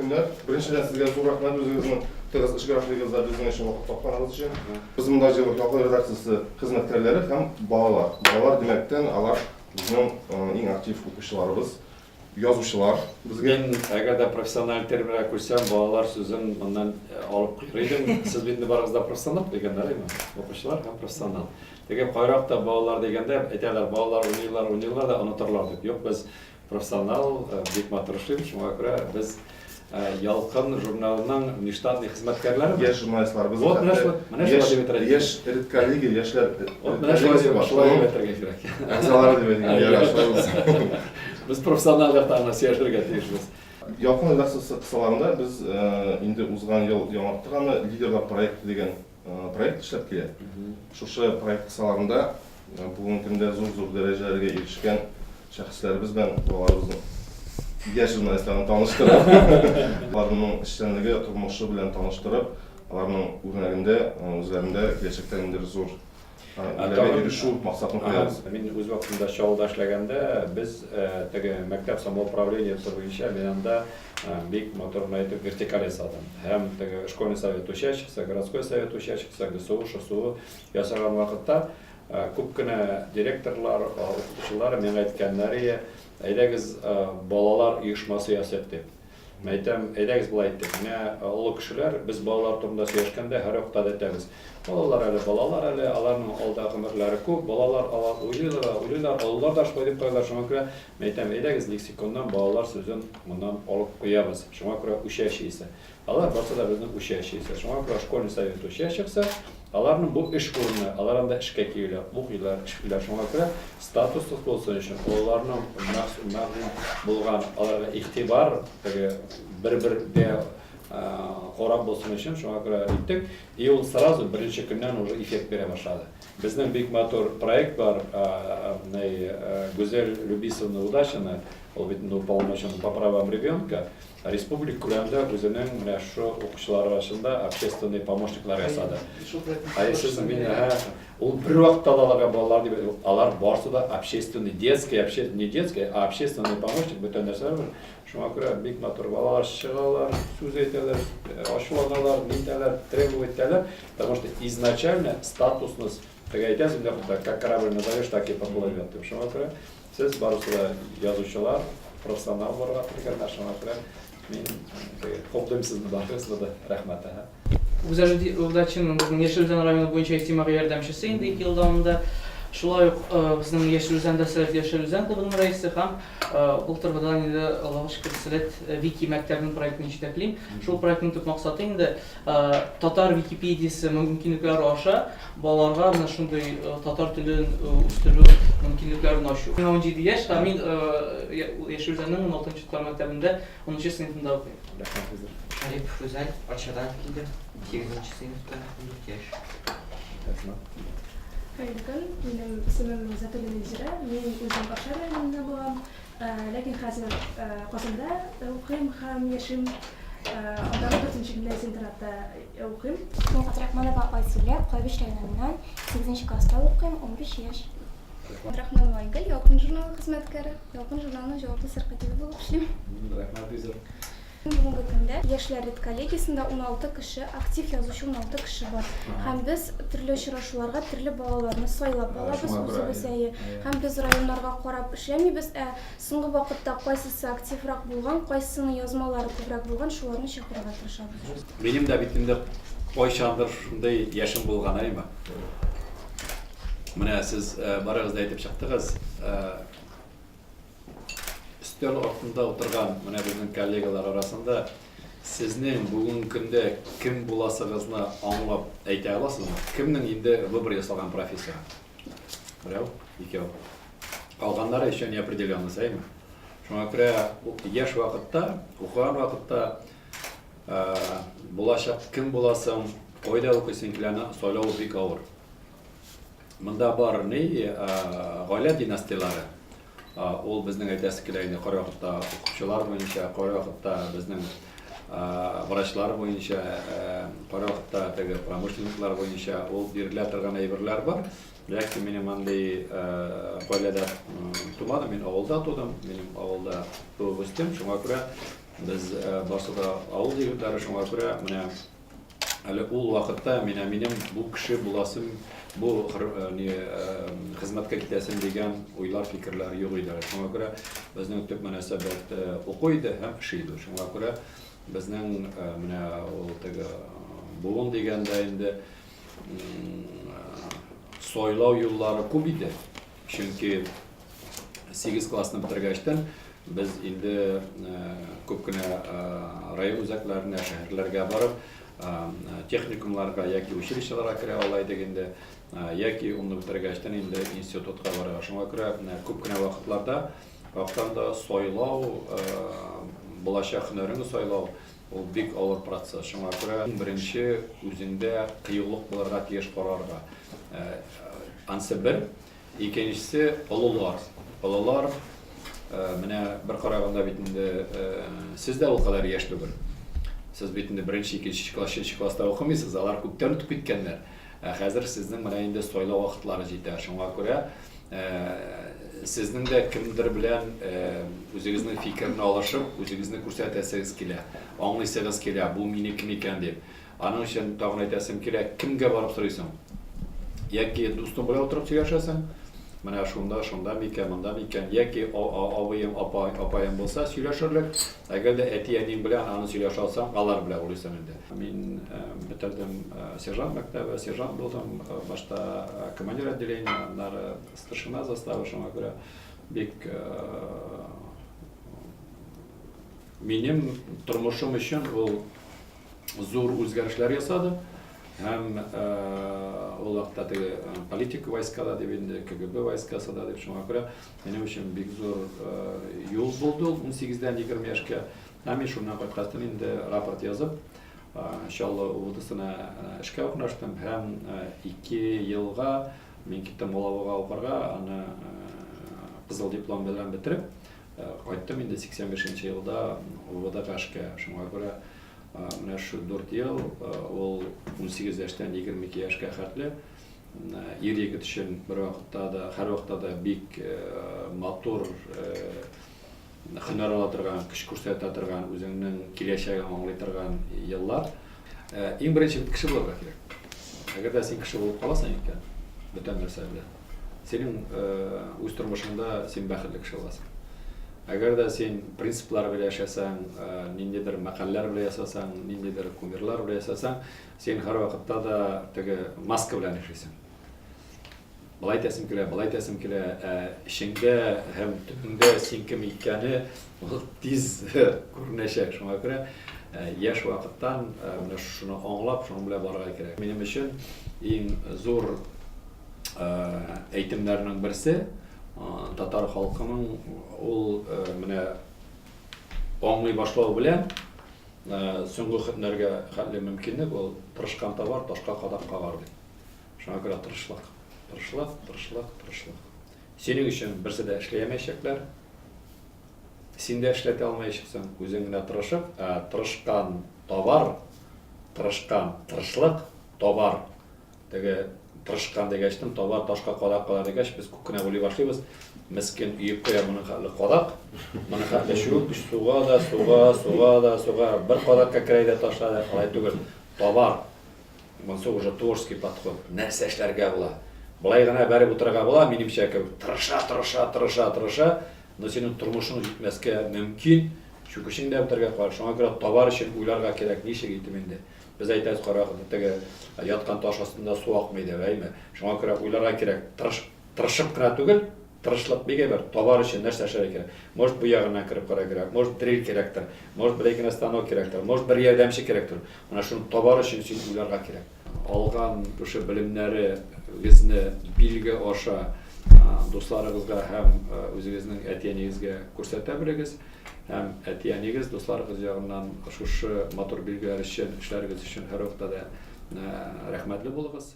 көннәр. Беренчедән, сезгә зур рәхмәт үзегезнең тыгыз эш графигыгызда безнең өчен вакыт тапканыгыз өчен. Без монда җыелдык Ялкын редакциясе хезмәткәрләре һәм балалар. Балалар димәктән, алар безнең иң актив укучыларыбыз, язучылар безгә. Мин, әгәр дә профессиональ терминга күчсәм, балалар сүзен моннан алып куйыр идем. Сез бит инде барыгыз да профессионал дигәннәр, әйме? Укучылар һәм профессионал. Теге кайракта балалар дигәндә әйтәләр, балалар уйныйлар, уйныйлар да онытырлар дип. Юк, без профессионал, бик матур эшлибез, шуңа күрә без Ялкын журналының внештатный хезмәткәрләре. Яшь журналистлар. Без вот менә шулай, менә шулай дип әйтергә. Яшь редколлегия, яшьләр. Вот менә шулай, шулай дип әйтергә кирәк. Әгъзалары дип әйтергә, ярар, шулай булсын. Без профессионал яктан гына сөйләшергә тиешбез. Ялкын редакциясе кысаларында без инде узган ел яңарттык аны, Лидерлар проекты дигән проект эшләп килә. Шушы проект кысаларында бүгенге көндә зур-зур дәрәҗәләргә ирешкән шәхесләребез белән балаларыбызны, яшь журналистларны таныштырып, аларның эшчәнлеге, тормышы белән таныштырып, аларның үрнәгендә үзләрендә киләчәктә ниндидер зур Иләргә ирешү максатын куябыз. Мин үз вакытында Чаллыда эшләгәндә, без теге мәктәп самоуправлениесе буенча мин анда бик матур гына итеп вертикаль ясадым. Һәм теге школьный совет учащихся, городской совет учащихся, ГСУ, ШСУ ясаган вакытта күп кенә директорлар, укытучылар миңа әйткәннәре, әйдәгез балалар оешмасы ясыйк дип. Мин әйтәм, әйдәгез болай иттек. Менә олы кешеләр, без балалар турында сөйләшкәндә һәрвакытта да әйтәбез. Балалар әле, балалар әле, аларның алда гомерләре күп, балалар алар уйлыйлар да уйлыйлар, олылар да шулай дип куялар. Шуңа күрә мин әйтәм, әйдәгез лексиконнан балалар сүзен моннан алып куябыз. Шуңа күрә учащиеся. Алар барсы да безнең учащиеся. Шуңа күрә школьный совет учащихся, аларның бу эш урыны, алар анда эшкә киләләр, укыйлар, эшлиләр. Шуңа күрә статуслык булсын өчен, олыларның мәгълүм булган аларга игътибар, теге бер-бергә карап булсын өчен, шуңа күрә иттек. И ул сразу беренче көннән уже эффект бирә башлады. Безнең бик матур проект бар, Гүзәл Любисовна Удачина, ул бит инде уполномоченный по правам ребенка. Республика күләмендә үзенең менә шушы укучылар арасында общественный помощниклар ясады. Әй, сез мин, ул бер вакытта да аларга балалар дип, алар барсы да общественный, детский, обще, не детский, а общественный помощник, бөтен нәрсәләр бар. Шуңа күрә бик матур балалар чыгалар, сүз әйтәләр, ачуланалар, нитәләр, требовать итәләр, потому что изначально статусность, теге әйтәсең дә, как корабль назовешь, так и поплывет, дип. Шуңа күрә Сез барысы да язучылар, профессионал булырга теләгәннәр, шуңа күрә мин хуплыйм сезне барыгызны да. Рәхмәт. Гүзәл Удачина безнең Яшел Үзән районы буенча иҗтимагый ярдәмчесе инде 2 ел дәвамында. Шулай ук безнең Яшел Үзәндә Сәләт Яшел Үзән клубының рәисе һәм былтыргыдан инде, Аллага шөкер, Сәләт Вики мәктәбенең проектын җитәклим. Шул проектның төп максаты инде Татар Википедиясе мөмкинлекләре аша балаларга менә шундый татар телен үстерү мөмкинлекләрен ачу. Миңа 17 яшь һәм мин Яшел Үзәннең 16 нчы татар мәктәбендә 10 нчы сыйныфында укыйм. Рәхмәт хәзер. Шәрипов Рүзәл, Арчадан килдем, сигезенче сыйныфта, 14 яшь. Рәхмәт. Хәерле көн, минем исемем Затуллина Илзирә, мин үзем Арча районында булам. Ләкин хәзер Казанда укыйм һәм яшим. Андагы дүртенче гимназия-интернатта укыйм. Мин Фатрахманова Айсилә, Кайбыч районыннан, сигезенче класста укыйм, 15 яшь. Фатрахманова Айгөл, Ялкын журналы хезмәткәре, Ялкын журналының җаваплы сәркатибе булып эшлим. Рәхмәт, Гүзәл. Бүгенге көндә Яшьләр редколлегиясендә 16 кеше, актив язучы 16 кеше бар. Һәм без төрле очрашуларга төрле балаларны сайлап алабыз үзебез, әйе. Һәм без районнарга карап эшләмибез, ә соңгы вакытта кайсысы активрак булган, кайсысының язмалары күбрәк булган, шуларны чакырырга тырышабыз. Минем дә бит инде кайчандыр шундый яшем булган, әйеме? Менә сез барыгыз да әйтеп чыктыгыз. Өстәл артында утырган менә безнең коллегалар арасында сезнең бүгенге көндә кем буласыгызны аңлап әйтә аласызмы? Кемнең инде выбор ясалган профессия? Берәү, икәү. Калганнары еще неопределенность, әйме? Шуңа күрә яшь вакытта, укыган вакытта булачак кем буласың, кайда укыйсың икәнен сайлау бик авыр. Монда бар ни, гаилә династияләре. Ул безнең әйтәсе килә инде кайвакытта укытучылар буенча, кайвакытта безнең врачлар буенча, кайвакытта теге промышленниклар буенча ул бирелә торган әйберләр бар. Ләкин минем андый гаиләдә тумадым, мин авылда тудым, минем авылда туып үстем, шуңа күрә. Без барсы да авыл егетләре, шуңа күрә менә әле ул вакытта менә минем бу кеше буласым, бу ни хезмәткә китәсем дигән уйлар, фикерләр юк иде. Шуңа күрә безнең төп мөнәсәбәт уку иде һәм эш иде. Шуңа күрә безнең менә ул теге буын дигәндә инде сайлау юллары күп иде. Чөнки 8 классны бетергәчтен без инде күп кенә район үзәкләренә, шәһәрләргә барып, техникумларга яки училищеларга керә ала идек инде, яки унны бетергәчтен инде институтка барырга. Шуңа күрә күп кенә вакытларда вакыттан да сайлау, булачак һөнәреңне сайлау ул бик авыр процесс. Шуңа күрә иң беренче үзеңдә кыюлык булырга тиеш карарга. Ансы бер. Икенчесе, олылар. Олылар, менә бер караганда бит инде сез дә ул кадәр яшь түгел. Сез бит инде беренче, икенче класс, өченче класста укымыйсыз, алар күптән үтеп киткәннәр. Ә хәзер сезнең менә инде сайлау вакытлары җитә. Шуңа күрә сезнең дә кемдер белән үзегезнең фикерне алышып, үзегезне күрсәтәсегез килә, аңлыйсыгыз килә, бу минеке микән дип. Аның өчен тагын әйтәсем килә, кемгә барып сорыйсың? Яки дустың белән утырып сөйләшәсең, менә шунда, шунда микән, монда микән, яки абыең, апа, апаең булса сөйләшерлек. Әгәр дә әти-әниең белән аны сөйләшә алсаң, алар белән уйлыйсың инде. Мин бетердем сержант мәктәбе, сержант булдым, башта командир отделения, аннары старшина заставы, шуңа күрә бик минем тормышым өчен ул зур үзгәрешләр ясады һәм ул вакытта теге политика войскада дип инде КГБ войскасы да дип шуңа күрә минем өчен бик зур юл булды ул 18-дән 20 яшькә. Һәм мин шуннан кайткачтан инде рапорт язып Чаллы УВДсына эшкә урнаштым һәм 2 елга мин киттем Алабуга укырга, аны кызыл диплом белән бетереп кайттым инде 85 нче елда УВДга эшкә. Шуңа күрә менә шу 4 ел ул 18 яшьтән 22 яшькә хәтле ир егет өчен бер вакытта да, һәр вакытта да бик матур һөнәр ала торган, көч күрсәтә торган, үзеңнең киләчәген аңлый торган еллар. Иң беренче бит кеше булырга кирәк. Әгәр дә син кеше булып каласың икән, бүтән нәрсә белән, синең үз тормышыңда син бәхетле кеше буласың. Әгәр дә син принциплар белән яшәсәң, ниндидер мәкальләр белән ясасаң, ниндидер кумирлар белән ясасаң, син һәрвакытта да теге маска белән яшисең. Болай итәсем килә, болай итәсем килә, ә эчеңдә һәм төбеңдә син кем икәне ул тиз күренәчәк. Шуңа күрә яшь вакыттан менә шуны аңлап, шуның белән барырга кирәк. Минем өчен иң зур әйтемнәрнең берсе татар халкының ул менә аңлый башлау белән соңгы көннәргә хәтле мөмкинлек ул тырышкан табар, ташка кадак кагар дип. Шуңа күрә тырышлык, тырышлык, тырышлык, тырышлык. Синең өчен берсе дә эшләямәячәкләр. Син дә эшләтә алмаячаксың, үзең генә тырышып, ә тырышкан табар, тырышкан тырышлык табар. Теге тырышкан дигәчтен табар ташка кадак кала дигәч, без күп кенә уйлый башлыйбыз. Мескен өеп куя моның хәтле кадак, моның хәтле чүп, суга да, суга, суга да, суга. Бер кадакка керә дә ташла да, алай түгел. Табар. Монсы уже творческий подход. Нәрсә эшләргә була? Болай гына бәреп утырырга була, минемчә кебек. Тырыша, тырыша, тырыша, тырыша, но синең тормышың җитмәскә мөмкин. Чүкечең дә бетәргә кала. Шуңа күрә табар өчен уйларга кирәк, ничек итеп инде. Без әйтәбез, кара теге яткан таш астында су акмый дип, әйме? Шуңа күрә уйларга кирәк. Тырыш, тырышып кына түгел, тырышлык бик әйбәт. Табар өчен нәрсә эшләргә кирәк? Может, бу ягыннан кереп карарга кирәк, может, дрель кирәктер, может, бер генә станок кирәктер, может, бер ярдәмче кирәктер. Менә шуны табар өчен син уйларга кирәк. Алган шушы белемнәрегезне билге аша дусларыгызга һәм үзегезнең әти-әниегезгә күрсәтә белегез. Һәм әти-әнигез, дусларыгыз ягыннан шушы матур билгеләр өчен, эшләрегез өчен һәрвакытта да рәхмәтле булыгыз.